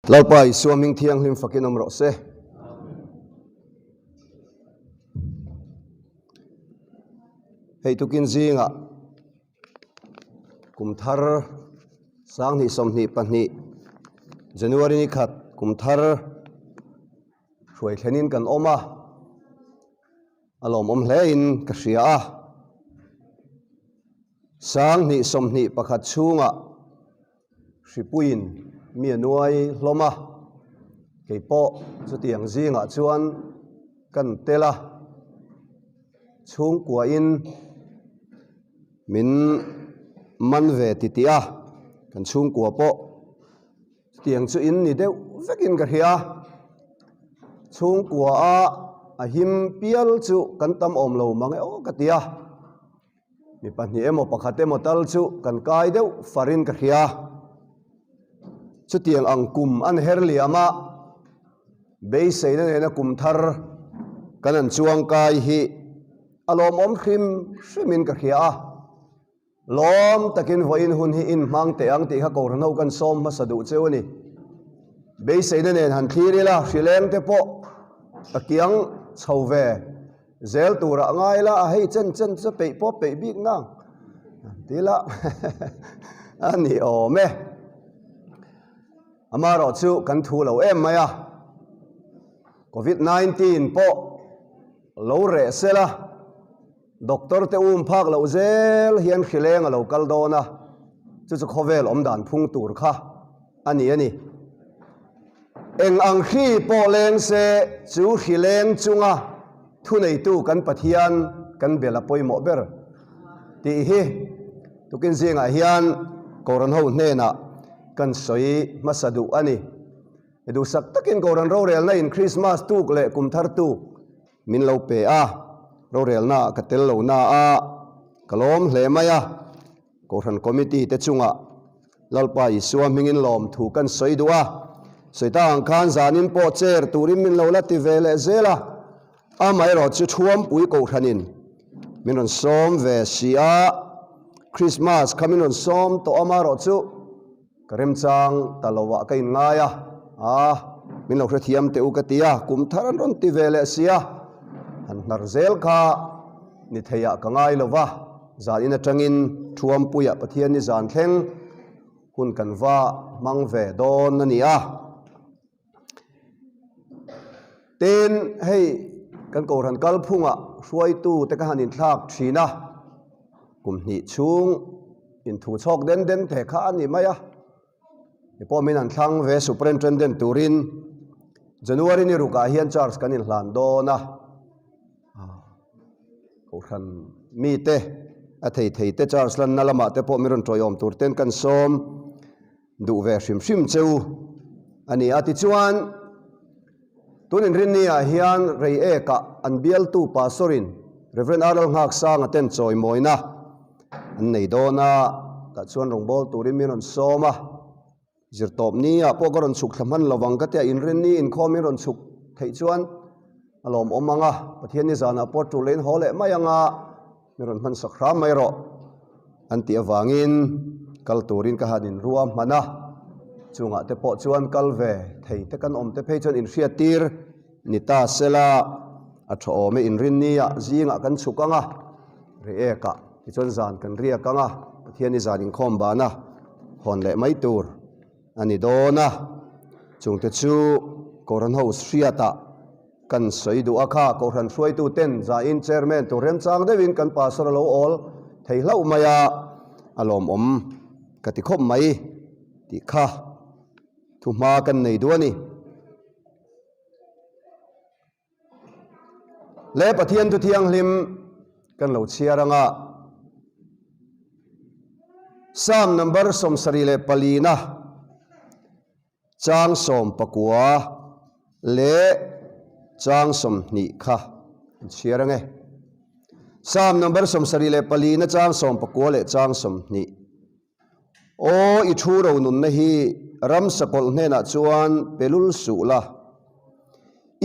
Lalpa Isua hming thianghlim fakin awm rawh se. Hei tukin zingah kum thar 2022 January ni khat kum thar hruai thlenin kan awm a, a lawmawm hlein ka hria a. 2021 chhungah Hripuiin mi a nuai hlawm a, kei pawh chutiang zingah chuan kan tel a, chhungkuain min man ve titih a, kan chhungkua pawh chutiang chu in ni deuh vekin ka hria, chhungkua a a him pial chu kan tam awm lo mang e aw ka ti a. Mi pahnih emaw pakhat emaw tal chu kan kai deuh farin ka hria. Chutiang ang kum an her liam a, beiseina nena kum thar kan an chuang kai hi a lawmawm hrim hrimin ka hria a. Lawm takin vawiin hun hi inhmang teh ang tih kha Kohhran ho kan sawm hmasa duh cheu a ni. Beiseina nen han thlir ila, hrileng te pawh a kiang chho ve. Zel turah ngai la, a hei chen chen chu peih pawh peih bik nang ti la a ni awm e. Amaherawh chu kan thu lo em mai a, Covid 19 pawh lo reh se la, doctor te um phak loh zel hian hrileng a lo kal dawn a, chu chu khawvel awm dan phung tur kha a ni a ni. Eng ang hri pawh leng se chu hri leng chunga thuneitu kan Pathian kan bel a pawimawh ber tih hi tukin zingah hian Kohhran ho hnenah kan sawi hmasa duh a ni. Duhsak takin Kohhran rorelna in Krismas tuk leh kum thar tuk min lo pe a, rorelna ah ka tel lo na a, ka lawm hle mai a. Kohhran Committee te chungah Lalpa Isua hmingin lawmthu kan sawi duh a, sawi ta ang khan zanin pawh chair turin min lo la ti ve leh zel a, amaherawh chu Thuampui Kohhranin min rawn sawm ve si a, Christmas kha min rawn sawm tawh amaherawh chu ka remchang ta lo ah ka inngai a, aa min lo hrethiam teh u ka ti a, kum thar an rawn ti ve leh si a, han hnar zel kha ni theiah ka ngai lo va. Zan in atangin Thuampuiah Pathian ni zan thleng hun kan va hmang ve dawn a ni a. Tin, hei kan Kohhran kalphungah hruaitu te ka han inthlak thin a, kum hnih chhung inthu chhawk den den the kha a ni mai a. Ni pawh min han thlang ve Superintendent turin January ni rukah hian charge kan inhlan dawn a. Kohhran mite a thei thei te charge lanna lamah te pawh mi rawn tawiawm tur ten kan sawm duh ve hrim hrim cheu a ni a. Tichuan, tun inrinni ah hian Reiek-ah an bialtu Pastor-in Rev. R. Lalnghak-sanga ten chawimawina an nei dawn a, tah chuan rawngbâwl turin min rawn sawm a. Zirtawp ni ah pawh ka rawn chhuk thla hman lo vang ka tia inrinni inkhawm in rawn chhuk theih chuan a lawmawm ang a, Pathian ni zanah pawh tul in haw leh mai ang a, mi rawn hman sak hram mai rawh an tih avangin kal turin ka han inrua hman a, chungah te pawh chuan kal ve thei te kan awm te phei chuan inhriat tir ni ta sela a tha awm e inrinni ah zingah kan chhuk ang a, Reiek ah tichuan zan kan riak ang a, Pathian ni zan inkhawm ban a. hawn leh mai tur a ni dawn a, chungte chu Kohhran ho hriatah kan sawi duh a kha, Kohhran hruaitu ten zain Chairman tur remchang deuhin kan Pastor a lo awl thei hlauh mai a, a lawmawm ka ti khawp mai tih kha thuhma kan nei duh a ni. Le Pathian thu thianghlim kan lo chhiar anga Psalm number 74 na chang 19 leh chang 20 kha an chhiar ange. Psalm number 74 na chang 19 leh chang 20. Aw, i thu ro nunna hi ram sakawlh hnenah chuan pe lul suh la.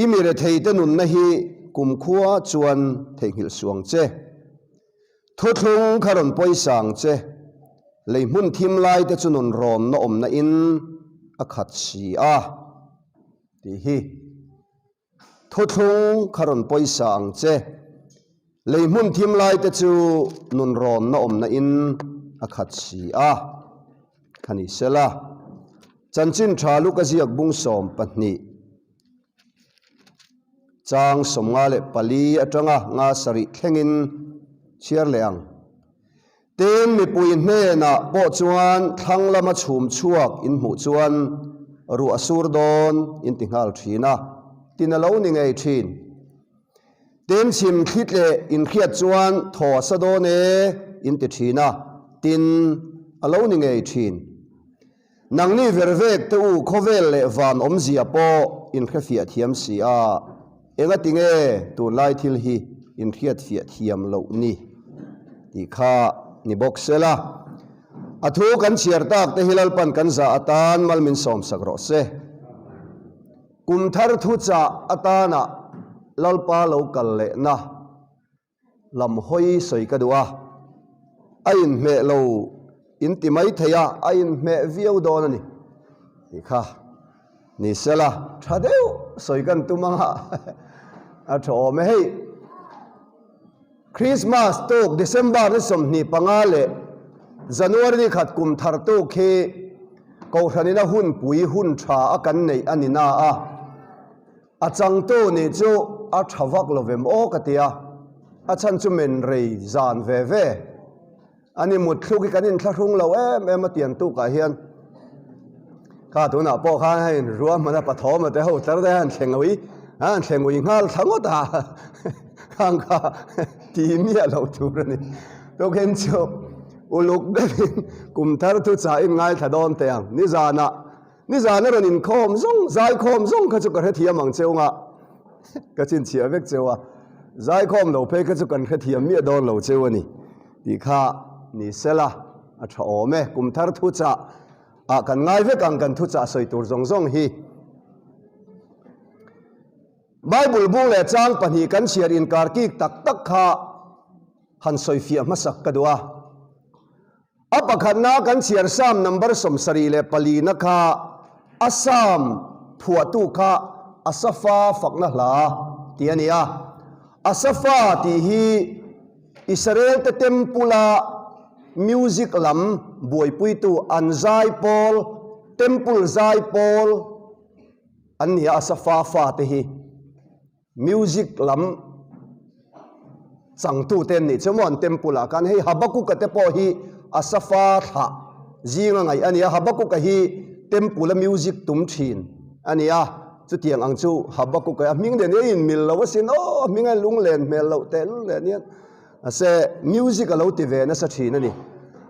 I mi retheite nunna hi kumkhua chuan theihnghilh suh ang che. Thuthlung kha rawn pawisa ang che. Lei hmun thim laite chu nun rawnna awmna in. a khat si a tih hi. Thuthlung kha rawn pawisa ang che. Lei hmun thim lai te chu nunrawnna awmna in a khat si a. Kha ni sela. Chanchin tha Luka ziak bung 12 chang 54 atanga nga sarih thlengin chhiar leh ang. Tin, mipui hnenah pawh chuan thlang lama chhum chhuak in hmuh chuan ruah a sur dawn in ti nghal thin a, tin a lo ni ngei thin. Tin, chhim thli tleh in hriat chuan thaw a sa dawn e in ti thin a, tin a lo ni ngei thin. Nangni vervek te u khawvel leh van awmzia pawh in hrefiah thiam si a, engati nge tunlai thil hi in hriatfiah thiam loh ni tih kha ni bawk se la. A thu kan chhiar tak te hi Lalpan kan zah atan mal min sawmsak rawh se. Kum thar thuchah atana Lalpa lo kal lehna. Lam hawi sawi ka duh a, a inhmeh lo in ti mai thei a, a inhmeh viau dawn a ni tih kha ni sela tha deuh sawi kan tum ang a, a tha awm e. Hei Christmas tuk December ni 25 leh January ni khat kum thar tuk hi Kohhranina hunpui hun tha a kan neih a ni na a. A changtu nih chu a tha vak lo vem aw ka ti a, a chhan chu men rei zan ve ve a ni mutthluk hi kan inthlahrung lo em em a tiang tukah hian kha tunah pawh khan hei ruahman a pathawm a te ho tlar te han thleng ui a han thleng ui nghal thla ngawt a khang kha ti miah lo tur a ni tukin chu uluk deuhin kum thar thu chahin ngaithla dawn teh ang nizanah Nizan a rawn inkhawm zawng, zaikhawm zawng kha chu ka hrethiam ang cheu nga, ka chhinchhiah vek cheu a, zaikhawm lo phei kha chu kan hrethiam miah dawn lo cheu a ni tih kha ni sela a tha awm e. Kum thar thuchah ah kan ngai vek ang kan thuchah sawi tur zawng zawng hi. Bible bung leh chang pahnih kan chhiar inkar kik tak tak kha han sawifiah hmasak ka duh a. A pakhatna kan chhiar Psalm number 74 na kha a Psalm phuahtu kha Asafa fakna hla tih a ni a. Asafa tih hi Israel te temple a music lam buaipuitu an zaipawl, temple zaipawl an ni a Asafa fate hi. Music lam changtute an nih chu maw an temple ah khan hei Habakuka te pawh hi Asafa thlah zinga ngaih a ni a, Habakuka hi temple a music tum thin a ni a, chutiang ang chu Habakuka hi a hming nen hian a inmil lo asin aw a hming a lunglen hmel loh tehlul nen hian. Mahse, music a lo ti ve nasa thin a ni.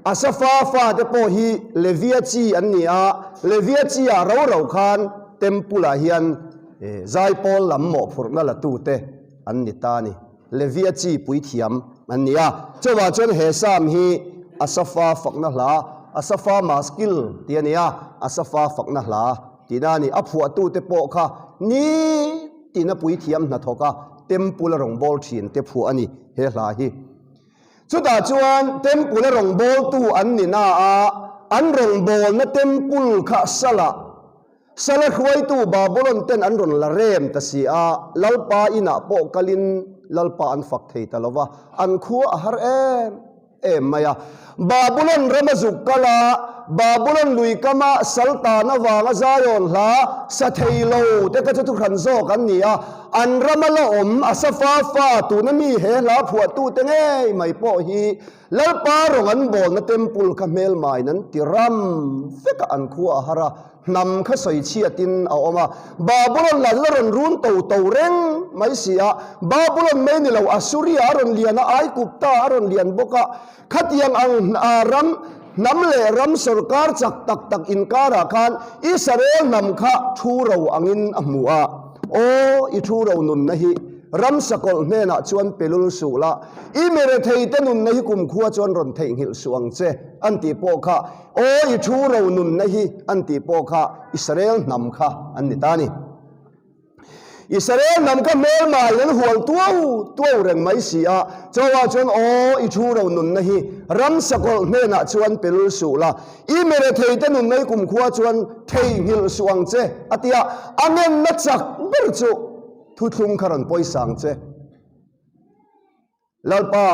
Asafa fate pawh hi Levia chi an ni a, Levia chi ah ro ro khan temple ah hian zaipawl lam mawhphurhna la tute an ni ta a ni. Levia chi puithiam an ni a. Chuvah chuan he psalm hi Asafa fakna hla, Asafa maskil tih a ni a, Asafa fakna hla tihna a ni. A phuahtute pawh kha ni tina puithiam hnathawk a, Temple a rawngbâwl ṭhin te phuah a ni he hla hi. Chutah chuan Temple a rawngbâwltu an ni na a, an rawngbâwlna Temple kha Sala, Sala hruaitu Babulon ten an rawn la rem ta si a, Lalpa inah pawh kalin Lalpa an fak thei ta lo va, an khua a har em em mai a. Babulon rama zuk kal a, Babulon lui kama sal tan avanga Zion hla sa thei lo te kha chu thuhran zawk an ni a, an rama la awm a sa fa fa tuna mi he hla phuahtute ngei mai pawh hi Lalpa rawng an bawlna temple kha hmelmain an ti ram vek a, an khua a har a. Hnam kha sawi chhiatin a awm a, Babulon lah chu a rawn run to to reng mai si a. Babulon mai ni lo, Assuria a rawn lian a, Aigupta a rawn lian bawk a. Khatiang ang ram, hnam leh ram sawrkar chak tak tak inkarah khan Israel hnam kha thu ro angin a hmu a. Aw, i thu ro nunna hi ram sakawlh hnenah chuan pe lul suh la, i mi retheite nunna hi kumkhua chuan rawn theihnghilh suh ang che, an tih pawh kha Aw i thu ro nunna hi an tih pawh kha Israel hnam kha an ni ta a ni. Israel hnam kha hmelmaiin an hual tuau tuau reng mai si a, Chauha chuan, Aw, i thu ro nunna hi ramsa kawlh hnenah chuan pe lul suh la, i meretheite nunna hi kumkhua chuan theihnghilh suh ang che, a ti a, a ngenna chak ber chu thuthlung kha rawn pawisa ang che. Lalpa,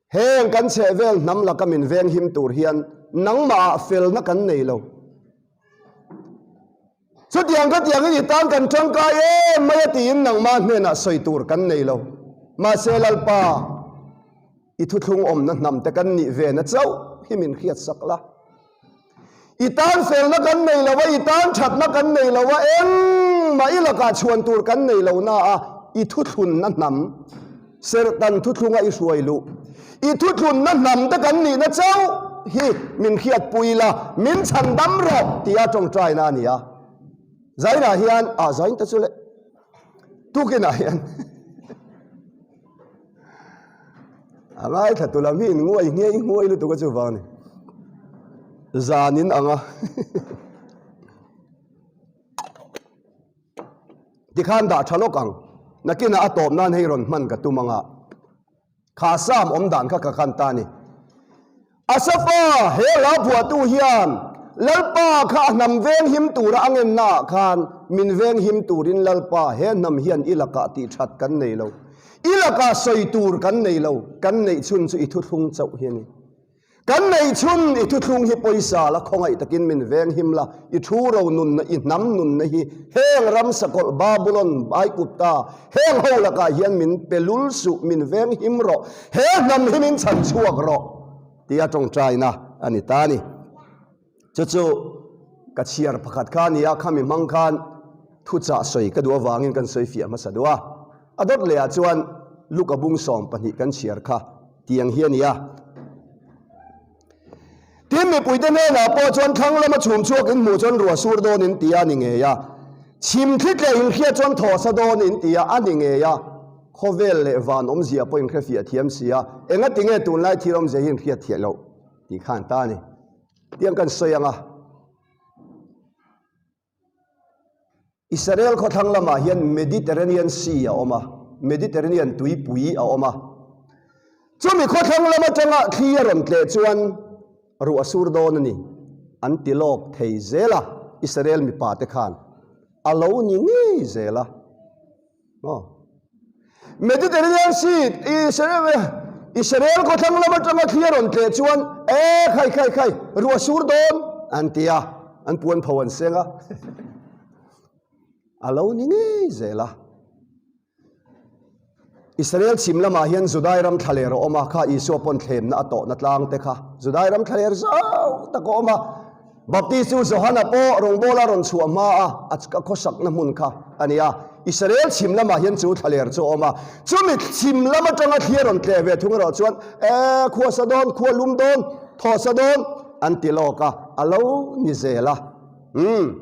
heng kan chhehvel hnam laka min venghim tur hian nangmahah felna kan nei lo. Chutiang ka tiangin i tan kan tangkai em mai a tiin nangmah hnenah sawi tur kan nei lo. Mahse Lalpa, i thuthlung awmna hnam te kan nih ve na chauh hi min hriatsak la. I tan felna kan nei lo a, i tan thatna kan nei lo a, engmah i lakah chhuan tur kan nei lo na a, i thuthlunna hnam, serhtan thuthlunga i hruai luh, i thuthlunna hnam te kan nihna chauh hi min hriatpui la, min chhan dam rawh tia tawngtaina a ni a. Zainah hian, ah zain te chu le, tukinah hian. A ngaithla tu lam hi in nguai ngei nguai lutuk a chuvang ni. Zan in ang a. Tikhan dah tha lawk ang. Nakinah a tawp nan hei rawn hman ka tum anga. Kha Sam awm dan kha ka khan ta ni. Asafa, he hla phuahtu hian Lalpa kha a hnam venghim tura a ngennaah khan min venghim turin Lalpa he hnam hian i lakah tih that kan nei lo, i lakah sawi tur kan nei lo, kan neih chhun chu i thuthlung chauh hi a ni. Kan neih chhun i thuthlung hi pawisa la khawngaih takin min venghim la, i thu ro nunna, i hnam nunna hi heng ram sakawlh Babulon, Aikupta, heng ho lakah hian min pe lul suh, min venghim rawh, He hnam hi min chhan chhuak rawh tia tawngtaina a ni ta a ni. Chu chu ka chhiar pakhat kha a ni a, khami hmang khan thuchah sawi ka duh avangin kan sawi fiah hmasa duh a. A dawt lehah chuan Luka bung 12 kan chhiar kha tiang hi a ni a. Tin, mipuite hnenah pawh chuan thlang lama chhum chhuak in hmuh chuan ruah sur dawn in ti a ni ngei a, chhim thli tleh in hriat chuan thaw sa dawn in ti a a ni ngei a, khawvel leh van awmzia pawh in hrefiah thiam si a, engati nge tunlai thil awmzia hi in hriat thiah loh tih khan ta a ni. Tiang kan sawi ang a. Israel khawthlang lamah hian Mediterranean Sea a awm a, Mediterranean tuipui a awm a. Chumi khawthlang lam atanga thli a rawn tleh chuan ruah a sur dawn a ni, an ti lawk thei zel a, Israel mipa te khan a lo ni ngei zel a. Maw? Mediterranean Sea, Israel, Israel khawthlang lam atanga thli a rawn tleh chuan, E, khai, khai, khai, ruah sur dawn, an ti a, an puan pho an seng a. A lo ni ngei zel a. Israel chhim lamah hian Judai ram thlaler a awm a, kha Isua pawn thlemna a tawhna tlang te kha Judai ram thlaler zau tak a awm a. Baptist chu Johana pawh rawngbawla rawn chhuah hma a, a khawsakna hmun kha a ni a. Israel chhim lamah hian chu thlaler chu a awm a. Chumi chhim lam atanga thli a rawn tleh ve thung erawh chuan, E, khua sa dawn, khua lum dawn, thaw sa dawn, an ti lawk a, a lo ni zel a. Umm.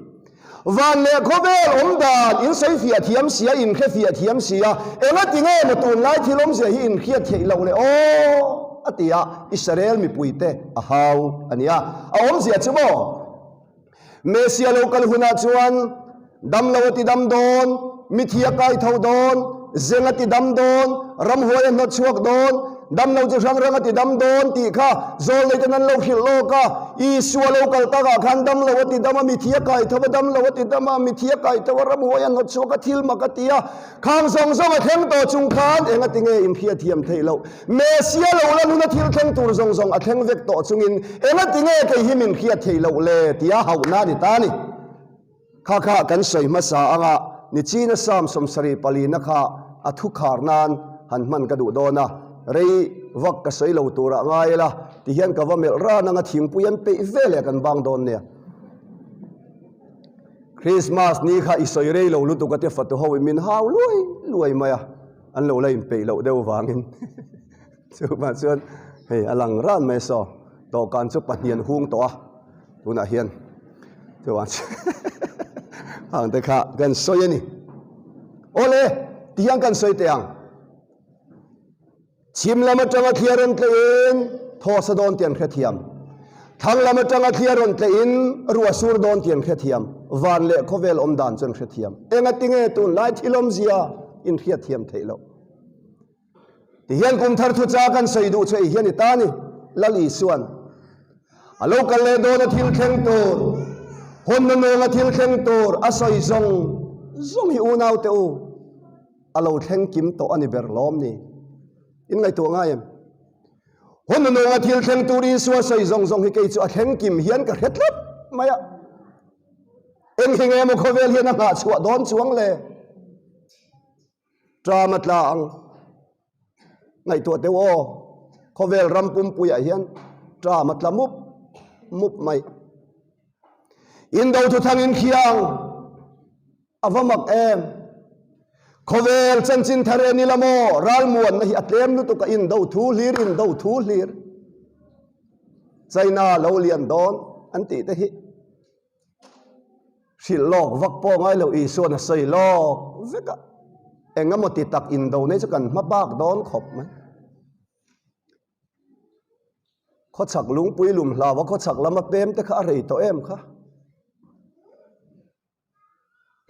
Van leh khawvel awm dan in sawi fiah thiam si a, in hre fiah thiam si a, engati nge maw tunlai thil awmzia hi in hriat theih loh le aw? a ti a, Israel mipuite a hau a ni a. A awmzia chu maw? Messia lo kal hunah chuan damlo a ti dam dawn, mithi a kai tho dawn, zeng a ti dam dawn, ramhuai a hnawt chhuak dawn, Damlo chu hrang rang a ti dam dawn tih kha zawlneiten an lo hrilh lawk a. Isua lo kal takah khan damlo a ti dam a, mithi a kai tho a, damlo a ti dam a, mithi a kai tho a, ramhuai a hnawt chhuak a, thil mak a ti a. Khang zawng zawng a thleng tawh chung khan eng a ti nge inhriat thiam theih loh? Messia lo lan huna thil thleng tur zawng zawng a thleng vek tawh chungin eng a ti nge kei hi min hriat theih loh le? tia hauhna a ni ta a ni. Kha kha kan sawi hmasa anga Nichina Psalm 74 palina kha a thu khar nan han hman ka duh dawn a, rei vak ka sawi lo turah ngai ila tihian ka va melh ran anga thingpui an peih ve leh kan bang dawn nia. Christmas ni kha i sawi rei lo lutuk a te fatu ho in min hau luai luai mai a, an lo la inpeih loh deuh vangin chuvang chuan hei a lang ran mai saw dawhkan chu pahnian hung tawh a. Tunah hian chuan hang te kha kan sawi a ni. Awle, ti hian kan sawi teh ang. Chhim lam atanga thliar an tleiin thaw sa dawn tih an hrethiam. Thlang lam atanga thli a rawn tlehin ruah sur dawn tih an hrethiam. Van leh khawvel awm dan chu an hrethiam. Engatinge tunlai thil awmzia in hriatthiam theih loh? Tihian kum thar thucha kan sawi duh chu ei hian i ta ni, Lal Isuan. A lo kal leh dawn a thil thleng tur, hawnna nawnga thil thleng tur a sawi zawng zawng hi unau te u, a lo thleng kim tawh a ni ber lawm ni. In ngaihtuah ngai em? Hawnna nawnga thil thleng tur Isua sawi zawng zawng hi kei chu a thleng kim hian ka hre tlat mai a. Eng hi nge maw khawvel hian a nghah chhuah dawn chuang le? Ṭam a tla ang. Ngaihtuah teuh aw, khawvel ram pumpuiah hian ṭam a tla mup mup mai. Indo thuthangin khiang a va mak em. Khawvel chanchin thar en ila maw, ralmuanna hi a tlem lutuk a, indo thu hlir, indo thu hlir. China lo lian dawn an tih te hi. Hrilh lawk vak pawh ngai lo Isuan a sawi lawk vek a, eng emaw ti tak indo nei chu kan hma bak dawn khawp mai. Khawchhak lungpui lum hlau a khawchhak lama pem te kha a rei tawh em kha.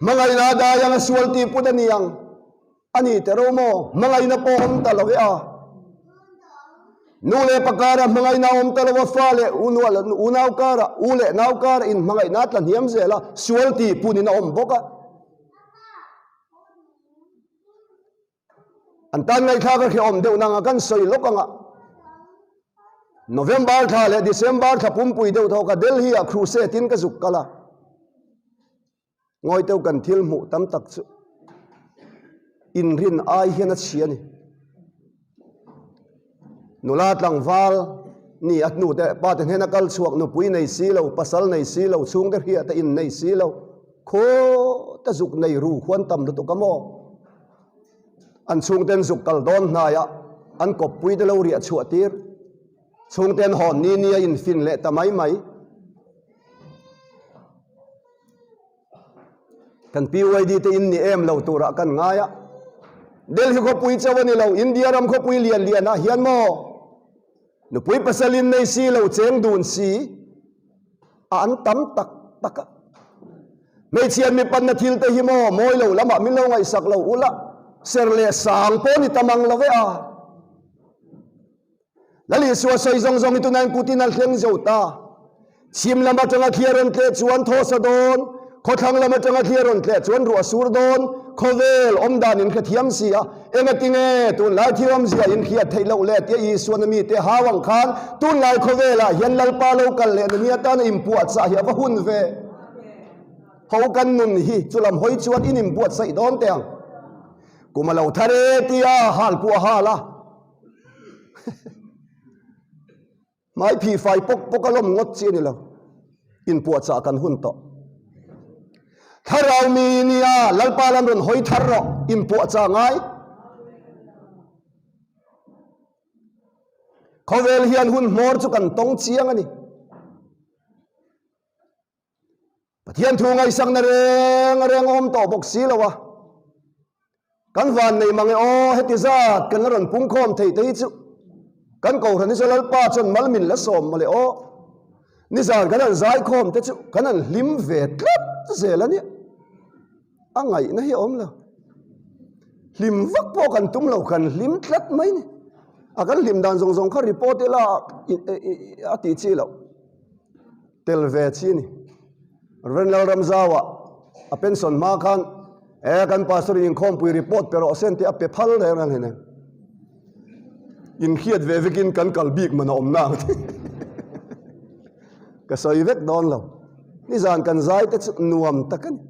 Hmangaihna a dai ang a sual tih put a ni ang. A ni te ro maw? Hmangaihna pawh awm ta lo e a. Nu leh pa kara hmangaihna awm ta lo a, fa leh unau kara, u leh nau kara inhmangaihna a tla hniam zel a, sual tih punin a awm bawk a. An tan ngaihthlak a hrehawm deuh nang a, kan sawi lawk ang a. November thla leh December thla pumpui deuh tho ka Delhi-ah crusade-in ka zuk kal a. Ngawi teuh kan thil hmuh tam tak chu inrin ai hian a chhia a ni. Nula tlangval ni a hnu te pa te hnena kal chhuak nupui nei si lo, pasal nei si lo, chhungte hriat te in nei si lo, khaw te zuk nei ru khuan tam lutuk a maw? An chhungten zuk kal dawn hnaiah an kawppui te lo riah chhuah tir, chhungten hawn ni ni a infin leh ta mai mai. Kan PYD te in ni em lo turah kan ngai a. Delhi khawpui chauh a ni lo, India ram khawpui lian lian ah hian maw nupui pasal in nei si lo cheng dun si a an tam tak tak a. Hmeichhiat mipanna thil te hi maw mawi lo lamah min lo ngaihsak lo ula, ser leh sang pawh ni tam ang lo ve a. Lal Isua sawi zawng zawng hi tunah kutin a thleng zo ta. Chhim lam atanga thli a rawn tleh chuan thaw sa dawn, khawthlang lam atanga thli a rawn tleh chuan ruah sur dawn, khawvel awm dan in hrethiam si a, engatinge tunlai thil awmzia in hriat theih loh le tia Isuan a mite hau ang khan tunlai khawvelah hian Lalpa lo kal leh na ni atana inpuahchah hi a va hun ve. Ho kan nun hi chulam hawi chuan in inbuatsaih dawn teh ang. Kum a lo thar e tia hal pawh a hal a. Hmai phih fai pawk pawk a lawm ngawt chi a ni lo. Inpuahchah kan hun tawh. Thlarau mi nia Lalpa lam rawn hawi thar rawh, inpuahchah ngai. Khawvel hian hun hmawr chu kan tawng chiang a ni. Pathian thu ngaihsakna reng reng a awm tawh bawk si lo a, kan van nei mang e aw, heti zat kan la rawn pungkhawm thei te hi chu kan kohhran hi chu Lalpa chuan mal min la sawm mawle aw, nizan kan han zaikhawm te chu kan han hlim ve tlat zel a nia, a ngaihna hi a awm lo, hlim vak pawh kan tum lo, kan hlim tlat mai ni, a kan hlim dan zawng zawng kha report ila a tih chi loh. Tel ve chi a ni. Rev. Lalramzaua a pension hma khan e kan pastor in inkhawmpui report pe rawh se tih a pe phal reng reng hleinem. Inhriat ve vekin kan kal bik man a awm na ang tih ka sawi vek dawn lo. Nizan kan zai te chu nuam tak a ni.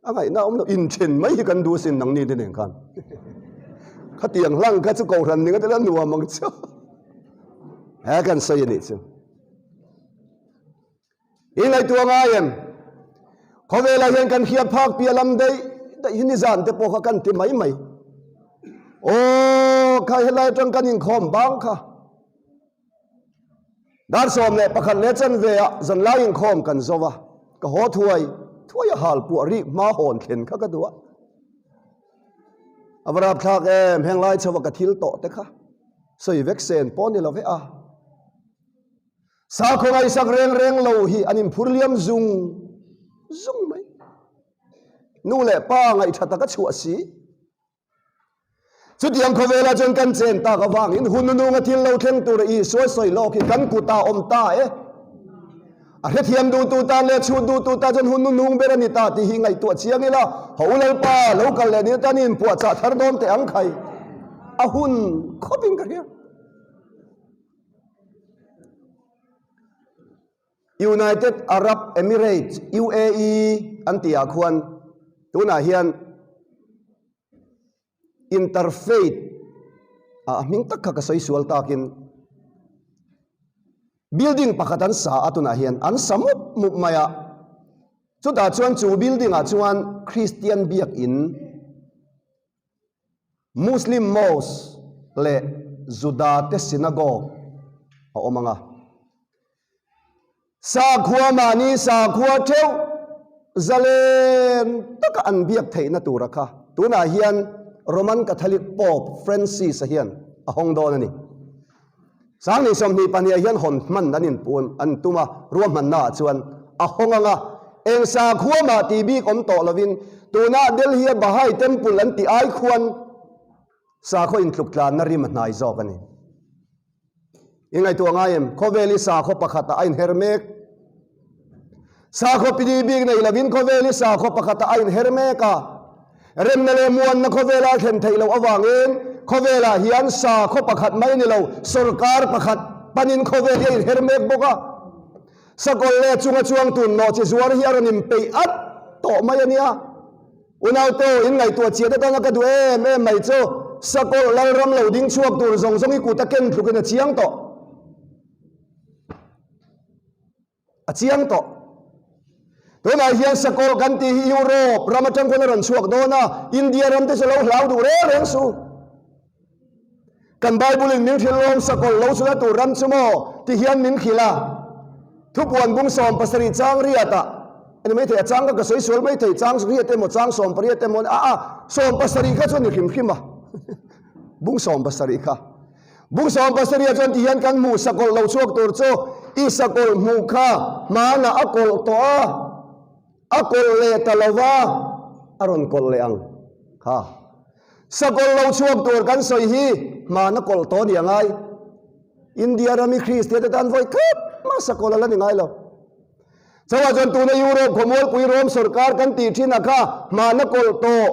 A ngaihna awm lo, inthen mai hi kan duh asin nangni te nen khan. Khatiang hlang kha chu kohhran ning atela nuam ang chu. He kan sawi anih chu. I ngaihtuah ngai em? Khawvelah hian kan hriat phak piah lam daih daih hi nizan te pawh kha kan ti mai mai. Aw, kha helai atang kan inkhawm bang kha. Dar 11 leh chanve ah zanlai inkhawm kan zo a, ka haw thuai thuai a hal puah rik hma hawn thlen kha ka duh a. A va rapthlak em, heng lai chho a ka thil tawh te kha sawi vek sen pawh ni lo ve a. Sakhaw ngaihsak reng reng lo hi an inphur liam zung zung mai. Nu leh pa ngaihtha taka chhuah si. Chutiang khawvelah chuan kan chen tak avangin hun nununga thil lo thleng tur Isua sawi lawk hi kan kutah awm ta e. A hrethiam duhtu tan leh chhut duhtu tan chuan hun nunung ber a ni ta tih hi ngaihtuah chiang ila, Ho Lalpa, lo kal leh ni atan i inpuahchah thar dawn teh ang khai. A hun khawpin ka hria. United Arab Emirates, UAE, an tihah khuan tunah hian Interfaith ah a hming tak kha ka sawi sual takin building pakhat an sa a tunah hian an sa mup mup mai a, chutah chuan chu building ah chuan Christian biakin Muslim mosque leh Juda te synagogue a awm ang a. Sakhua mahni sakhua theuh zalen taka an biak theihna tura kha tunah hian Roman Catholic Pope Francis-a hian a hawng dawn a ni. Sanghnih 22 ah hian hawn hman an inpuan an tum a, ruahmannaah chuan a hawng ang a, eng sakhua mah tih bik awm tawh lovin tunah Delhi-a Bahai Temple an tih ai khuan sakhaw intluktlanna rim a hnai zawk a ni. I ngaihtuah ngai em? Khawvel hi sakhaw pakhatah a inher mek. Sakhaw pini bik nei lovin khawvel hi sakhaw pakhatah a inher mek a. Remna leh muanna khawvela a thlen theih loh avangin khawvelah hian sakhaw pakhat mai ni lo, sorkar pakhat panin khawvel hi a inher mek bawk a. Sakawlh leh chunga chuang tun nawh chi zuar hi a rawn inpeih at tawh mai a nia. Unaute aw, in ngaihtuah chiah te tana ka duh em em mai chu Sakawlh Lalram lo ding chhuak tur zawng zawng i kut a ken tlukin a chiang tawh. A chiang tawh. Tunah hian Sakawlh kan tih hi Europe ram atang khawn a rawn chhuak dawn a, India ram te chu lo hlau duh reng reng su. Kan Bible in min hrilh lawm Sakawlh lo chuna tur ram chu maw ti hian min hrilh a. Thupuan bung 17 chang riat ah a ni maithei, a chang kha ka sawi sual maithei, chang riat emaw chang 18 emaw a a 70 kha chu a ni hrim hrim a. Bung 70 kha. Bung 70 ah chuan ti hian kan hmuh Sakawlh lo chhuak tur chu i Sakawlh hmuh kha hmanah a kawlh tawh a, a kawlh leh ta lo va, a rawn kawlh leh ang kha. Sakawlh lo chhuak tur kan sawi hi hmana kawlh tawh a ni a ngai. India rami Kristian te tan vawi khat mah sakawlh a la ni ngai lo. Chauhah chuan tuna Europe khawmualpui Rome sorkar kan tih thin a kha hmana kawlh tawh,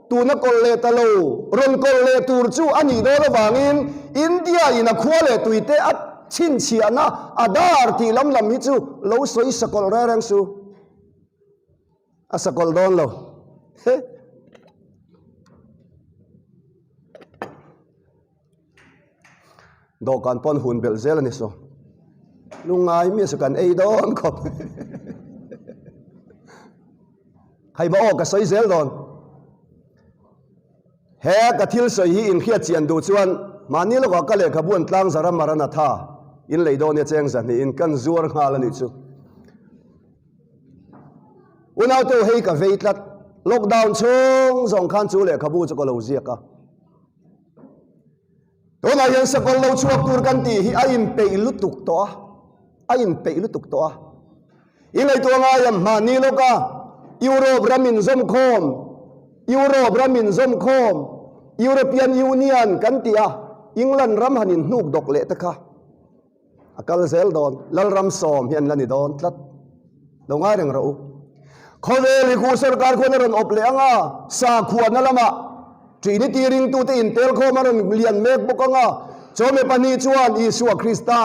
tuna kawlh leh ta lo, rawn kawlh leh tur chu a nih dawn avangin India in a khua leh tuite a chhinchhiahna a dar tih lam lam hi chu lo sawi sakawlh reng reng su. A sakawlh dawn lo. He. Dawhkan pawn hun belh zel a ni saw. Lungngai mi chu kan ei dawn khawp. Hei ba aw ka sawi zel dawn. He ka thil sawi hi inhriat chian duh chuan mahni lawkah ka lehkhabu an tlang zara Maranatha in lei dawn nia cheng zahnihin kan zuar nghal a nih chu. Unaute hei ka vei tlat. Lockdown chhung zawng khan chu lehkhabu chu ka lo ziak a. Tunah hian sakawlh lo chhuak tur kan tih hi a inpeih lutuk tawh a, a inpeih lutuk tawh a. I ngaihtuah ngai em mahni lawka Europe ram inzawmkhawm, Europe ram inzawmkhawm, European Union kan tih a, England ram han inhnuk dawk leh te kha. A kal zel dawn. Lalram sawm hi an la ni dawn tlat. Lo ngai reng rawh u. Khawvel hi khu sorkar khuan a rawn awp leh ang a, sakhuana lamah Trinity ringtute intel khawm a rawn lian mek bawk ang a, chawhmeh pahnih chuan Isua Krista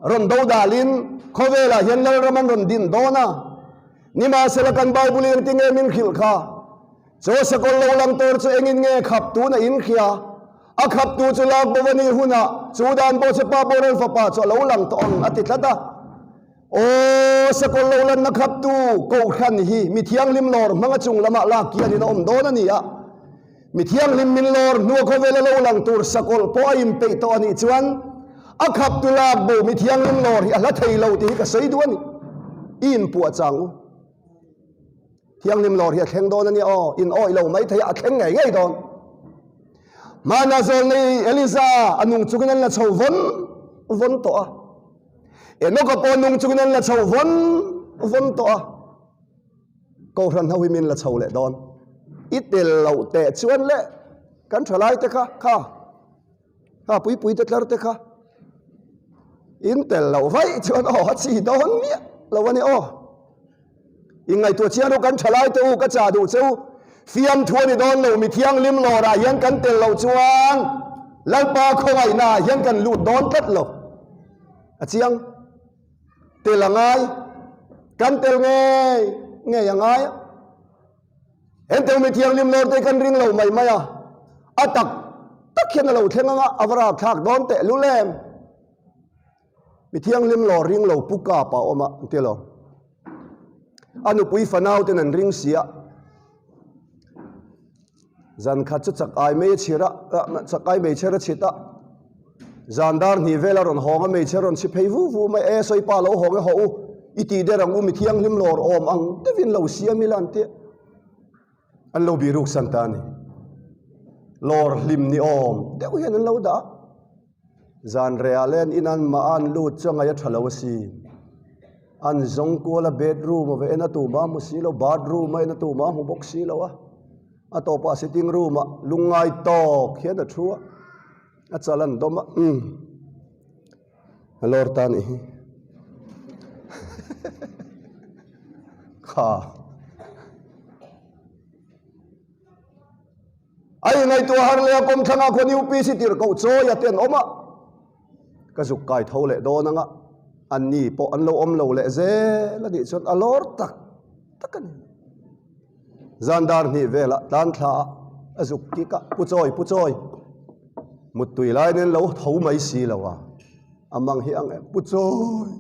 rawn do dalin khawvelah hian Lalram an rawn din dawn a. Nimahsela kan Bible in engtinge min hrilh kha? Chaw sakawlh lo lang tur chu engin nge khap tun a inhria? A khaptu chu lak bo a nih hunah chu dan pawh chu pa boral fapa chu a lo lang tawh ang a ti tlat a. Aw, sakawlh lo lanna khaptu Kohhran hi mi thianghlim lawr hmanga chung lamah lak kianin a awm dawn a ni a. Mi thianghlim min lawr hnua khawvela lo lang tur sakawlh pawh a inpeih tawh a nih chuan a khaptu lak bo mi thianghlim lawr hi a hla thei lo tih hi ka sawi duh a ni. I inpuah chang u. Thianghlim lawr hi a thleng dawn a nia aw, in awih lo mai thei a, a thleng ngei ngei dawn. Hmana zawlnei Eliza a nung chungin an la chho vawn vawn tawh a. Enoka pawh nung chungin an la chho vawn vawn tawh a. Kohhran ho hi min la chho leh dawn. I tel loh teh chuan le kan thalai te kha kha kha puipui te tlar te kha in tel loh vaih chuan aw a chi dawn miah lo a ni aw. Inngaihtuah chiang ru kan thalai te u ka chah duh che u. Fiamthu a ni dawn lo mi thianghlim lawrah hian kan tel loh chuan Lalpa khawngaihna ah hian kan lut dawn tlat lo. A chiang. Tel a ngai. Kan tel ngei ngei a ngai a. Henteu mi thianghlim lawr te kan ring lo mai mai a. A tak tak hian a lo thleng anga a va rapthlak dawn teh lul em. Mi thianghlim lawr ring lo pu kap a awm a an ti lo. A nupui fanau ten an ring si a. Zan khat chu chak ai mei a chhir a, chak ai meichher a chhit a. Zan dar hnih vel a rawn hawng a, meichher rawn chhi phei vu vu mai e, sawipa lo hawng e hawh u, i tih der ang u, mi thianghlim lawr awm ang deuhin lo siam ila an ti a. An lo bihruk san ta a ni. Lawr hlim ni awm deuh hian an lo dah a. Zan rehah leh an in an mah a an lut chu a ngaih a tha lo a si. An zawng kual a bedroom a va en a tumah a hmu si lo, bathroom a en a tumah a hmu bawk si lo a. A tawpah sitting room ah lungngai tawk hian a thu a, a chal an dawm a, umm a lawr ta nih hi. Kha. A ingaihtuah har leh a kawmthlangah khuan UPC tirhkoh chawi a te an awm a, ka zuk kai tho leh dawn anga anni pawh an lo awm lo leh zel a nih chuan a lawr tak tak a ni. Zan dar hnih velah tlan thla a, a zuk kik a, Pu Chawi, Pu Chawi, muttui lai nen lo tho mai si lo a, a mang hi ang em, Pu Chawi.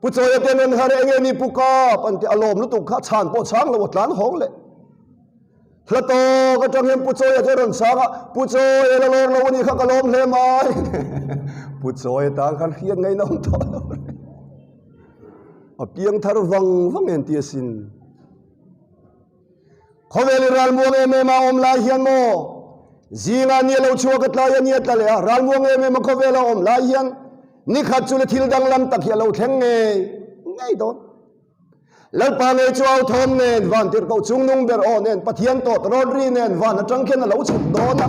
Pu Chawia te an har enge ni Pu Kap an ti a lawm lutuk kha chhan pawh chhang lo a tlan hawng leh. Hla tawk atang hian Pu Chawia chu a rawn chhang a, Pu Chawia la lawr lo a nih kha ka lawm hle mai. Pu Chawia tan khan hriat ngaihna awm tawh lo reng. A piang thar vang vang en ti asin. Khawvel i ralmuang em em a awm lai hian maw? Zingah ni a lo chhuak a tlai a ni a tla leh a, ralmuang em em a khawvel a awm lai hian ni khat chu le thil danglam tak hi a lo thleng ngei ngei dawn. Lalpa ngei chu au thawm nen, van tirhkoh chungnung ber aw nen, Pathian tawt rawt ri nen van atang khian a lo chhuk dawn a.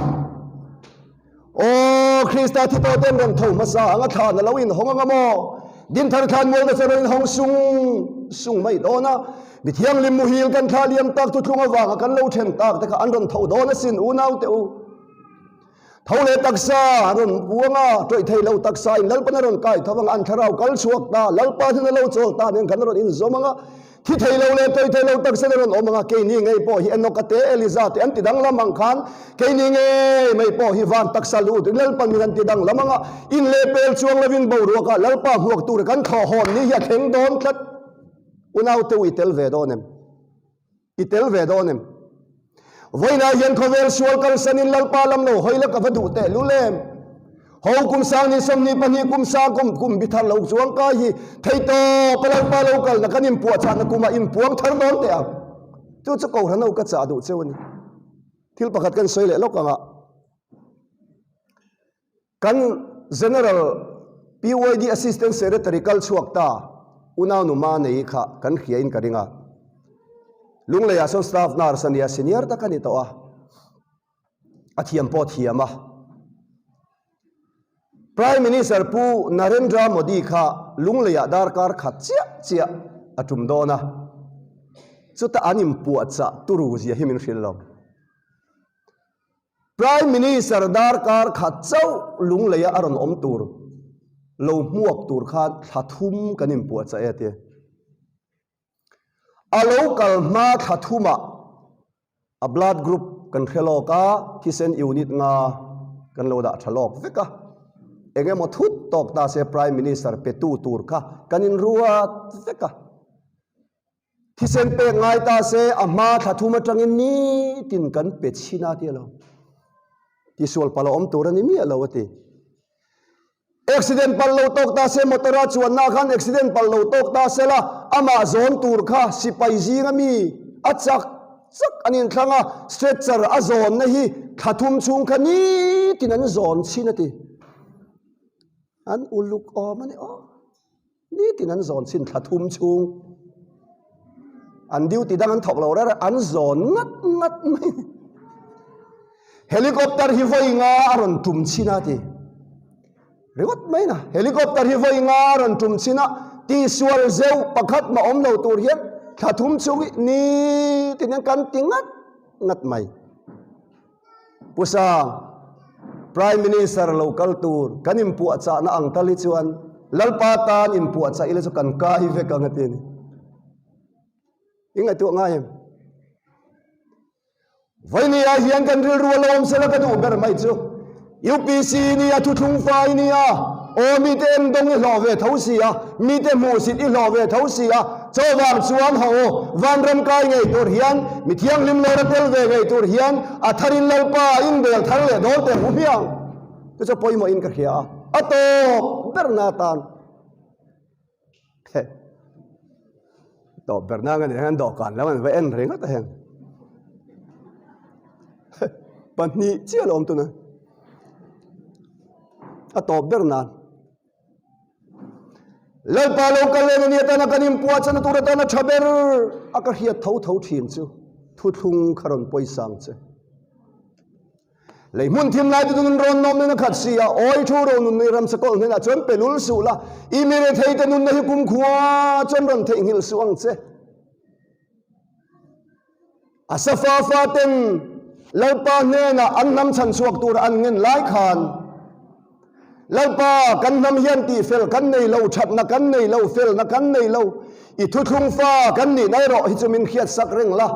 Aw Krista thi tawh ten rawn tho hmasa ang a thlan a lo inhawng anga maw? Dinthar thlan mual te chu a rawn inhawng sung sung mai dawn a. Mi thianghlim muhil kan thla liam tak thuthlung avanga kan lo then tak te kha an rawn tho dawn asin unau te u. Tho leh taksa a rawn buang a, tawih thei lo taksa in Lalpan a rawn kai tho ang a, an thlarau kal chhuak ta, Lalpa hian a lo chawl ta nen khan a rawn inzawm ang a. Thi thei lo leh tawi thei lo tak sen a rawn awm ang a, keini ngei pawh hi Enoka te, Eliza te an ti danglam ang khan, keini ngei mai pawh hi van taksa lut in Lalpa min an ti danglam ang a, in leh pel chuang lovin boruakah Lalpa hmuak tura kan thlawh hawn ni hi a thleng dawn tlat. Unaute u i tel ve dawn em? I tel ve dawn em? Vawiinah hian khawvel sual kalsanin Lalpa lam lo hawi la ka va duh teh lul em? Ho kum sang ni 22 kum sang kum kum bi thar lo chuang kai hi thei tawp a Lalpa lo kalna kan inpuahchahna kumah inpuang thar dawn teh ang. Chu chu Kohhran ho ka chah duh cheu a ni. Thil pakhat kan sawi leh lawk ang a. Kan General PYD Assistant Secretary kal chhuak ta Unau nu Manei kha kan hria in ka ring a. Lungleiah sawn staff nurse a nia, senior tak a ni tawh a. A thiam pawh a thiam a. Prime Minister Pu Narendra Modi kha Lungleiah darkar khat chiah chiah a tum dawn a. Chuta an inpuahchah turu zia hi min hrilh lo. Prime Minister darkar khat chauh Lungleia a rawn awm tur lo hmuak tur khan thla thum kan inpuahchah e a ti. A lo kal hma thla thumah a blood group kan hre lawk a, thisen unit nga kan lo dah tha lawk vek a. Eng emaw thut tawk ta se Prime Minister petu tur kha kan inruat vek a. Thisen pek ngai ta se a hma thla thum atangin nitin kan pe chhin a ti a lo. Tisual palh a awm tur a ni miah lo a ti. Accident palh lo tawk ta se motor a chuanna khan accident palh lo tawk ta se la amah zawn tur kha sipai zinga mi a chak chak an inthlang a, stretcher a zawnna hi thla thum chhung kha nitin an zawn chhin a ti. An uluk awm a ni aw. Nitin an zawn chin thla thum chhung. An duty dang an thawk lo reng an zawn ngat ngat mai. Helicopter hi vawi nga a rawn tum chin a ti. Ringawt mai na. Helicopter hi vawi nga a rawn tum chin a tihsual zeuh pakhat mah awm lo tur hian thla thum chhung hi nitin hian kan ti ngat ngat mai. Pu Sang, Prime Minister lo kal tur kan inpuahchahna ang tal hi chuan Lalpa tan inpuahchah ila chu kan kai vek ang a ti a ni. I ngaihtuah ngai em? Vawinia hian kan rilru a lo awm sela ka duh ber mai chu UPC nia thuthlung fai nia aw mite endawng i hlawh ve tho si a, mite hmuhsit i hlawh ve tho si a, chuvang chuan haw u, vanram kai ngei tur hian mi thianghlim lawr a tel ve ngei tur hian a tharin Lalpa inbel thar leh dawn teh hu hmiang. Chu chu pawimawhin ka hria a, a tawp berna atan. Tawp berna ang a nih hian dawhkan lam an va en ringawt a heng. Pahnih chiah a lo awm tuna. A tawp ber nan. Lalpa lo kal leh ni atana kan inpuah chana tur atana tha ber a ka hriat tho tho thin chu thuthlung kha rawn pawisa ang che. Lei hmun thim lai te chu nun rawn nawm in a khat si a, awi thu ro nun nei ramsa kawlh hnenah chuan pe lul suh la, i mi rethei te nunna hi kumkhua chuan rawn theihnghilh suh ang che. A safa faten Lalpa hnenah an hnam chhan chhuak tur an ngen lai khan, Lalpa, kan hnam hian tihfel kan nei lo, thatna kan nei lo, felna kan nei lo. I thuthlung fa kan nihna erawh hi chu min hriatsak reng la.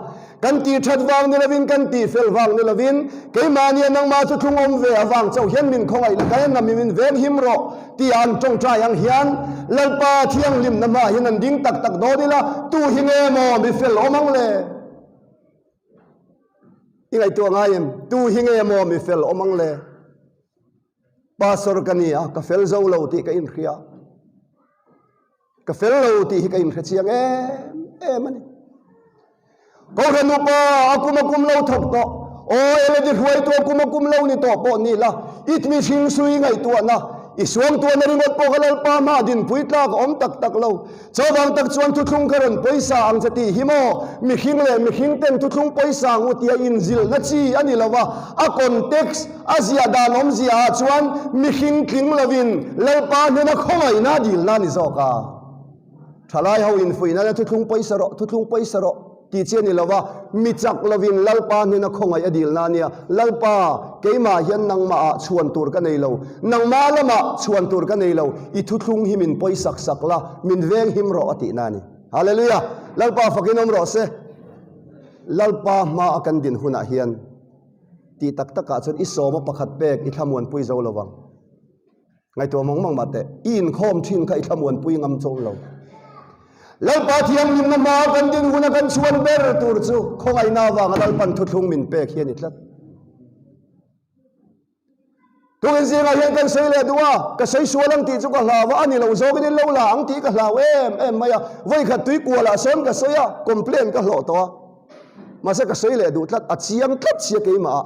Kan tihthat vang ni lovin, kan tihfel vang ni lovin, keimahnia nangmah thuthlung awm ve avang chauh hian min khawngaih la, kan hnam hi min venghim rawh tia an tawngtai ang hian Lalpa thianghlimna hmaah hian an ding tak tak dawn ila, tu hi nge maw mi fel awm ang le? I ngaihtuah ngai em? Tu hi nge maw mi fel awm ang le? Pastor ka ni a, ka fel zo lo tih ka inhria. Ka fel lo tih hi ka inhre chiang em em a ni. Kohhran upa a kum a kum lo thawk tawh, aw eledi hruaitu a kum a kum lo ni tawh pawh ni la, i mihring sui ngaihtuahna, i suangtuahna ringawt pawh ka Lalpa hma dinpui tlak a awm tak tak lo. Chuvang tak chuan thuthlung ka rawn pawisa ang che tih hi maw? Mihring leh mihring ten thuthlung pawisa ang u tia inzilhna chi a ni lo va, a context, a ziah dan awmzia ah chuan mihring tling lovin Lalpa hnena khawngaihna dilna a ni zawk a. Thalai ho infuihna na thuthlung pawisa rawh, thuthlung pawisa rawh. Tih chi a ni lo va, mi chak lovin Lalpa hnena khawngaih a dilna a nia. Lalpa, keimah hian nangmahah chhuan tur ka nei lo, nangmah lamah chhuan tur ka nei lo, i thuthlung hi min pawi sak sak la, min veng him rawh a tihna a ni. Hallelujah! Lalpa fakin awm rawh se. Lalpa hmaa kan din hunah hian tih tak takah chuan i sawma pakhat pek i thlamuanpui zo lo vang. Ngaihtuah mang mang mah teh, i inkhawm thin kha i thlamuanpui ngam chauh lo. Lalpa thianghlimna hmaa kan din huna kan chhuan ber tur chu khawngaihna avanga Lalpan thuthlung min pek hi a ni tlat. Tukin zingah hian kan sawi leh duh a, ka sawi sual ang tih chu ka hlau a, a ni lo zawkin in lo la ang tih ka hlau em em mai a. Vawikhat tui kualah sawn ka sawi a, complain ka hlawh tawh a. Mahse ka sawi leh duh tlat, a chiang tlat sia keimah ah.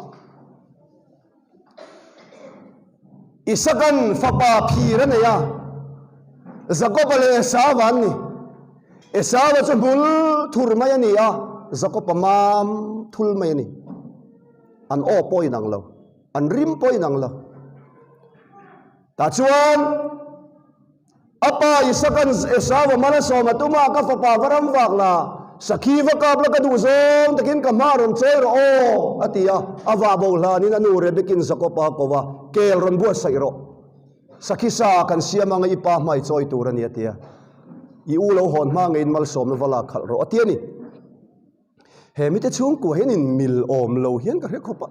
Isakan fapa phir a nei a, Jakoba leh Esauva an ni. Esauva chu hmul thur mai a ni a, Jakoba mam thul mai a ni. An aw pawh inang lo, an rim pawh inang lo. Tah chuan A pa Isakan Esau-a mal a sawm a tum a, Ka fapa va ram vak la, sakhi va kap la ka duh zawng takin ka hma rawn chawi rawh aw, a ti a. A vah bo hlanin a nu Rebekin Jakob-a ko va, Kel rawn buatsaih rawh. Sakhi sa kan siam anga i pa hmai chawi tur a ni, a ti a. I u lo hawn hma ngeiin malsawmna va lak khalh rawh, a ti a ni. He mite chhungkua hian in mil awm lo hian ka hre khawp a.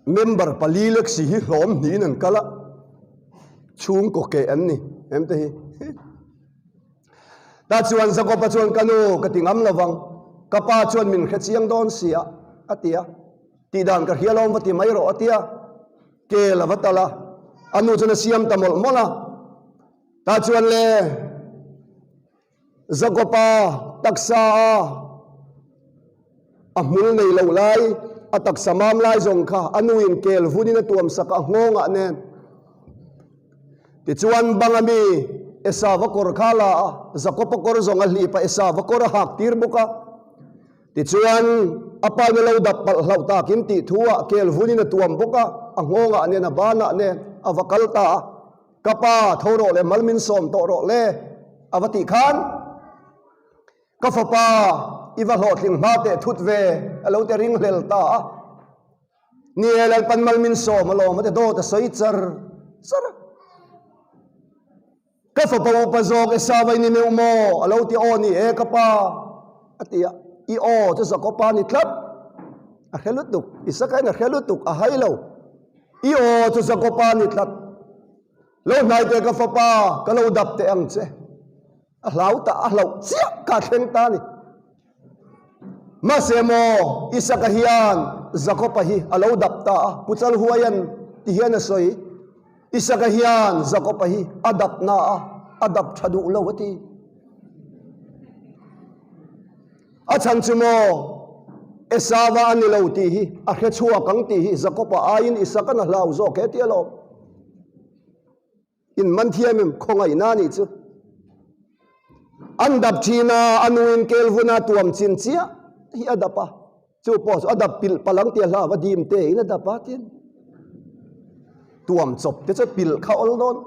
Member pali lek si hi hlawm hnihin an kal a, chhungkaw keh an ni em te hi. Ta chuan Jakob-a chuan ka nu ka ti ngam lovang, ka pa chuan min hre chiang dawn si a, a ti a. Tih dan ka hria lawm va ti mai rawh a ti a. Kel a va tal a, a nu chuan a siam ta mawlh mawlh a. Ta chuan le. Jakoba taksa a a hmul nei lo lai. a taksa mam lai zawng kha a nuin kel vunin a tuam sak a, nghawngah nen. Tichuan banga mi Esava kawr kha a la a, Jakoba kawr zawng a hlip a, Esava kawr a hak tir bawk a. Tichuan a pa in a lo dap palh hlauh takin tih thu ah kel vunin a tuam bawk a, a nghawngah nen a banah nen a va kal ta a. Ka pa, tho rawh le, mal min sawm tawh rawh le, a va tih khan ka fapa i va hlawhtling hma teh thut ve, a lo ti ringhlel ta a. Ni e, Lalpan mal min sawm alawm a ti dawt a sawi char char a. Ka fapa upa zawk Esau i ni meuh maw? A lo ti aw ni e ka pa, a ti a. I aw chu Jakopa ni tlat. A hre lutuk, Isaka in a hre lutuk, a hai lo. I aw chu Jakopa ni tlat. Lo hnai teh ka fapa, ka lo dap teh ang che. A hlau ta, a hlauh chiah ka thleng ta a ni. Mahse maw, Isaka hian Jakopa hi a lo dap ta a, Pu Chalhuaia'n ti hian a sawi. Isaka hian Jakopa hi a dap na a, a dap tha duh lo a ti. A chhan chu maw, Esava a ni lo tih hi a hre chhuak ang tih hi Jakopa aiin Isaka'n a hlau zawk he ti alawm. In man thiam em khawngaihna a nih chu. An dap thin a, a nuin kelvuna tuam chin chiah hi a dap a, chu pawh chu a dap pilh palh ang tia hlau a dim te in a dap a tin tuam chawp te chu pilh kha awl dawn.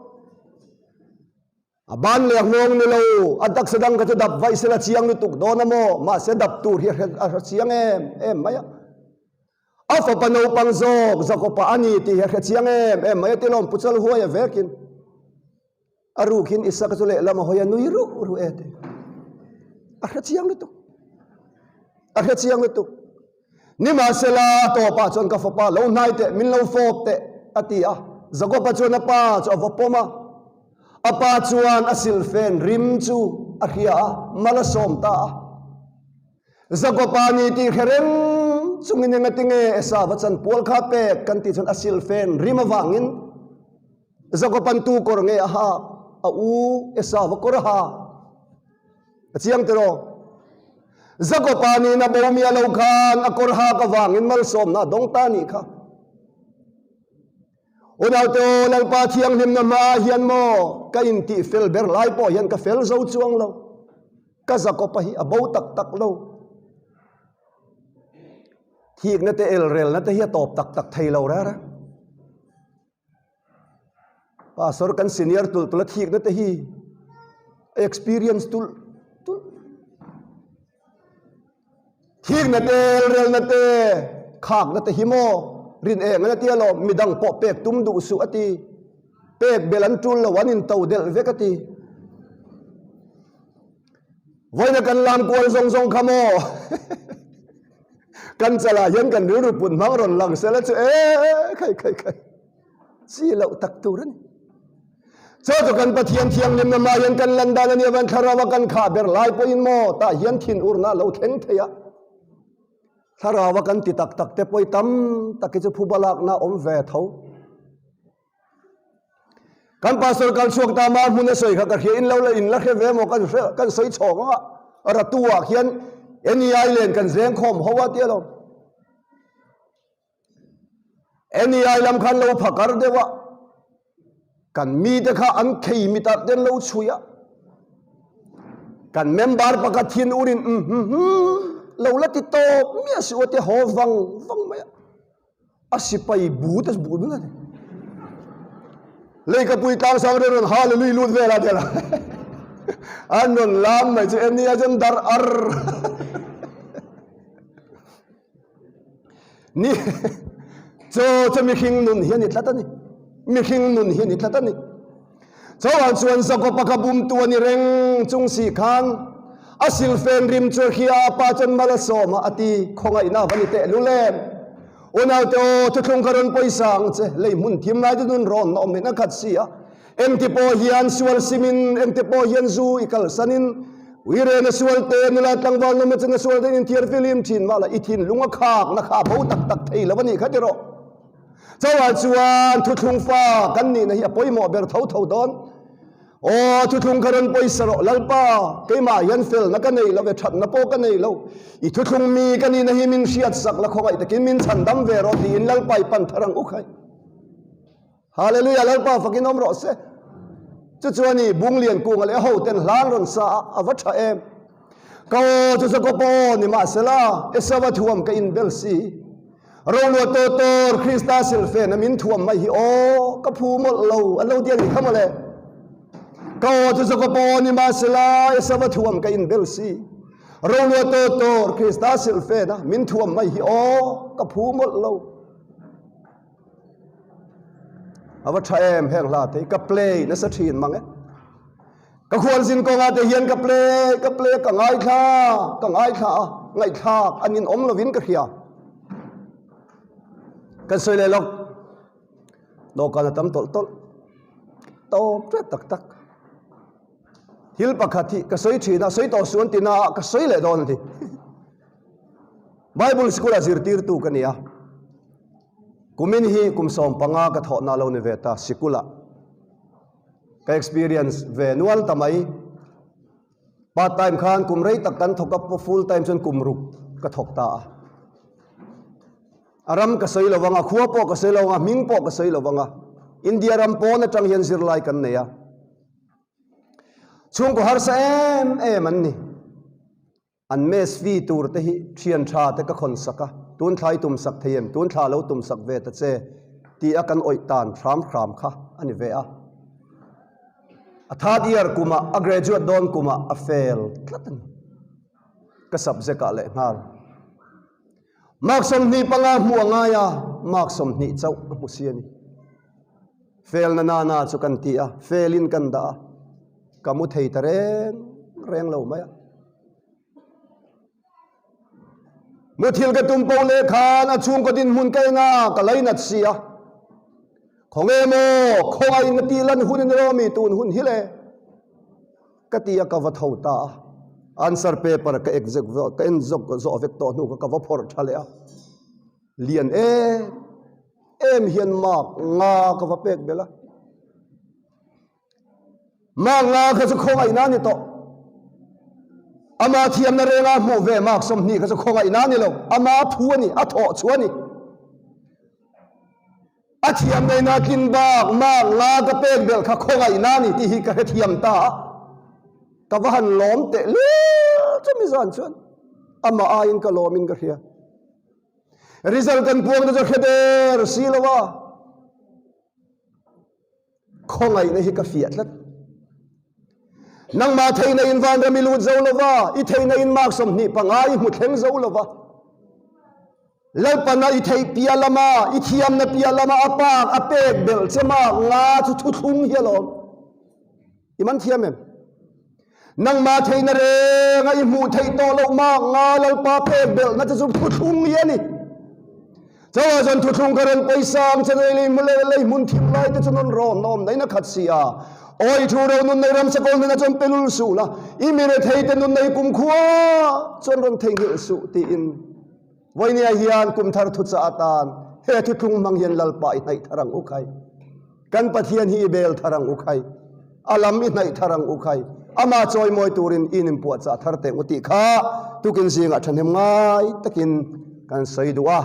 A ban leh a nghawng ni lo, a taksa dang kha chu dap vaih sela chiang lutuk dawn a maw, mahse dap tur hi a hre chiang em em mai a. A fapa naupang zawk Jakopa a ni tih hi a hre chiang em em mai a ti lawm Pu Chalhuaia vekin a rukin Isaka chu lehlam a hawi a nui ruh ruh e ti. A hre chiang lutuk. A hre chiang lutuk. Nimahsela a tawpah chuan ka fapa lo hnai teh min lo fawp teh a ti a. Jakopa chuan a pa chu a va pawm a. A pa chuan a silfen rim chu a hria a, mal a sawm ta a. Zakopa ni tih hre reng chungin engatinge Esau a chan pual kha pek kan tih chuan a silfen rim avangin Zakopan tu kawr nge a hak a u Esau a kawr a ha a chiang tiraw Zakopa niin a bo mia lo khan a kawr hak avangin malsawmna a dawng ta nih kha Unaute aw Lalpa thianghlimna hmaah hian maw ka intih fel ber lai pawh hian ka fel zo chuang lo. Ka Jakopa hi a bo tak tak lo. Thikna te elrelna te hi a tawp tak tak thei lo rara. Pastor kan senior tul tul a thikna te hi experience tul tul. Thikna te elrelna te khakna te hi maw rin eng an tia lo midang pawh pek tum duh suh a ti. Pek bel an tul lo an in to delh vek a ti. Vawiina kan lam kual zawng zawng kha maw? Kan chalah hian kan rilru put hmang rawn lang sela chu e khai khai khai chi loh tak tur a ni. Chaw chu kan Pathian thianghlimna hma hian kan lan dan a nia van thlarau a kan khah ber lai pawhin maw tah hian thinurna a lo thleng thei a. Thlarau a kan ti tak tak te pawh i tam tak hi chu phuba lakna a awm ve tho. Kan pastor kal chhuak ta ma hmun a sawi kha ka hria in lo la in la hre ve maw kan hre kan sawi chhawng anga ratu ah khian NEI len kan zeng khawm ho a tia lo NEI lam khan lo phakar deuh a kan mi te kha an khei mit ah ten lo chhui a kan member pakhat thin urin um hum hum lo la ti tawp miah si u te haw vang vang mai a A sipai bu te bu dun a ni. Leikapui tlangsang te rawn hallelujah lut vel a tel a. An rawn lam mai chu em ni a chuan dar ar. Ni chaw chu mihring nun hi a ni tlat a ni. Mihring nun hi a ni tlat a ni. Chauhan chuan Jakob-a kha bumtu a ni reng chung si khan a silfen rim chu a hria a, pa chuan mal a sawm a, a ti, Khawngaihna va ni teh lul em? Unaute aw, thuthlung kha rawn pawisa ang che, lei hmun thim lai chu nun rawn na awm in a khat si a, engti pawh hian sual simin, engti pawh hian zu i kalsanin, uirena sual te, nula tlangval nawmna chena sual te in inthiar filim thin mah la, i thinlung a khakna kha a bo tak tak thei lo a nih kha tiraw. Chauhah chuan thuthlung fa kan nihna hi a pawimawh ber tho tho dawn. Aw, thuthlung kha rawn pawisa rawh, Lalpa, keimah hian felna ka nei lo ve, thatna pawh ka nei lo. I thuthlung mi ka nihna hi min hriatsak la, khawngaih takin min chhandam ve rawh tiin Lalpa i pan thar ang u khai. Hallelujah, Lalpa fakin awm rawh se. Chu chuan i Bunglian kunga leh ho ten hlan rawn sa a, a va tha em. Ka aw chu Jakob aw nimahsela, Esau-a thuam ka inbel si. Rolua tawtawr Krista silfen a min thuam mai hi aw, ka phu mawlh lo, an lo ti a nih kha mawle. Ka aw chu Jakob aw nimahsela, Esau-a thuam ka inbel si. Rolua tawtawr Krista silfen a min thuam mai hi aw, ka phu mawlh lo. A va tha em heng hla te hi ka play nasa thin mang e. Ka khualzin kawngah te hian ka play ka play ka ngaithla ka ngaithla a ngaihthlak an in awm lovin ka hria. Kan sawi leh lawk dawhkan a tam tawlh tawlh tawp tret tak tak. Thil pakhat hi ka sawi thin a sawi tawh suan tina ah ka sawi leh dawn a ni. Bible school a zirtirtu ka ni a. Kumin hi kum 15 ka thawhna lo ni ve ta sikul ah. Ka experience ve nual ta mai. Part time khan kum rei tak kan thawk a, full time chuan kum ruk ka thawk ta a. A ram ka sawi lo vang a, khua pawh ka sawi lo vang a, hming pawh ka sawi lo vang a. India ram pawn atang hian zirlai kan nei a. Chhungkaw harsa em em an ni. An mess fee tur te hi thian tha te ka khawn sak a, tun thla i tum sak thei em, tun thla lo tum sak ve ta che ti a kan awih tan hram hram kha a ni ve a. A third year kumah, a graduate dawn kumah a fail tlat a ni. Ka subject ah leh nghal. Mark 25 hmuh a ngai a, mark 20 chauh a hmu si a ni. Fail na na na chu kan ti a, fail in kan dah a, ka mu thei ta reng reng lo mai a. Muthil ka tum poh leh khan a chhungkaw dinhmun ka eng a, ka lainat si a. Khawnge maw, khawngaih na tih lan hun a ni lo mi tun hun hi le? Ka ti a, ka va tho ta a. Answer paper ka exec ka en zawk zawh vek tawh hnu kha ka va phawrh tha leh a. Lian em em hian mark nga ka va pek belh a. Mark nga kha chu khawngaihna a ni tawh. Ama thiamna renga hmuh ve mark 20 kha chu khawngaihna a ni lo. Ama phu a ni, a thawh chu a ni. A thiam neina tlin bak mark nga ka pek belh kha khawngaihna a ni tih hi ka hrethiam ta a. Ka va han lawm teh lel chu mi zan chuan amah aiin ka lawmin ka hria. Result kan puang te chu hre der si lo a. Khawngaihna hi ka fiah tlat. Nangmah theihna in vanram i lut zo lova, i theihna in mark 25 i hmu thleng zo lova. Lalpana i theih piah lama, i thiamna piah lama a pak a pek belh che mark nga chu thuthlung hi alawm. I man thiam em? Nangmah theihna renga i hmuh theih tawh loh mak nga Lalpa pek belhna che chu thuthlung hi a ni. Chauah chuan thuthlung ka rawn pawisa ang che lei lei lei lei hmun thim lai te chu nawn rawn awm daih na khat si a. Awi thu ro nun nei ram sakawl hnenah chuan pe lul suh la, i mi rethei te nun nei kumkhua chuan rawn theihnghilh suh tiin Vawinia hian kumthar thuchah atan he thuthlung hmang hian Lalpa i hnaih thar ang u khai. Kan Pathian hi i bel thar ang u khai. A lam i hnaih thar ang u khai. Amah chawimawi turin i inpuahchah thar teh u tih kha tukin zingah thahnem ngai takin kan sawi duh a.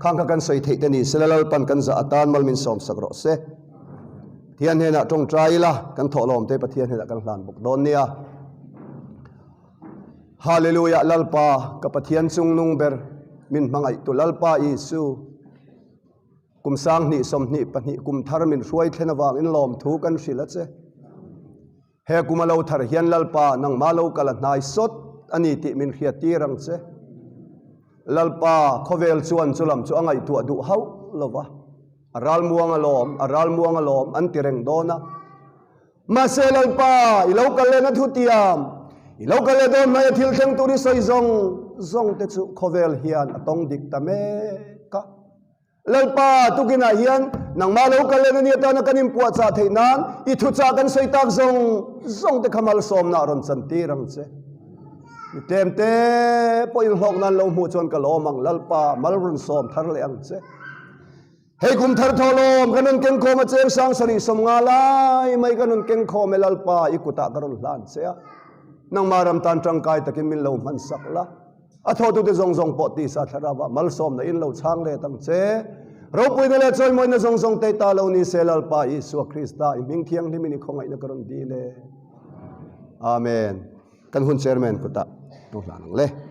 Khang kha kan sawi theih te ni sela Lalpan kan zah atan mal min sawmsak rawh se. Pathian hnenah tawngtai ila kan thawhlawm te Pathian hnenah kan hlan bawk dawn nia. Hallelujah Lalpa ka Pathian chungnung ber min hmangaihtu Lalpa Isu. Kum 2022 kum thar min hruai thlen avangin lawmthu kan hrilh a che. He kum a lo thar hian Lalpa nangmah lo kal a hnai sawt a ni tih min hriat tir ang che. Lalpa khawvel chuan chu lam chu a ngaihtuah duh hauh lo va, a ralmuang a lawm, a ralmuang a lawm an ti reng dawn a. Mahse Lalpa i lo kal lehna thutiam, i lo kal leh dawn hmaia thil thleng tur i sawi zawng zawng te chu khawvel hian a tawng dik ta mek a. Lalpa, tukinah hian nangmah lo kal lehna ni atana kan inpuahchah theih nan i thuchah kan sawi tak zawng zawng te kha malsawmna a rawn chantir ang che. Mi tlemte pawhin hlawk nan lo hmuh chuan ka lawm ang, Lalpa, mal rawn sawm thar leh ang che. Hei kum thar thawhlawm kan rawn keng khawm a cheng 70 nga lai mai kan rawn keng khawm e Lalpa i kutah ka rawn hlan che a. Nangmah ram tan tangkai takin min lo hman sak la. A thawhtute zawng zawng pawh tisa thlarauah malsawmna in lo chhang let ang che. Ropuina leh chawimawina zawng zawng te ta lo ni se Lalpa Isua Krista i hming thianghlimin i khawngaihna ka rawn dil e. Amen. Kan hun chairman kutah lo hlan ang le.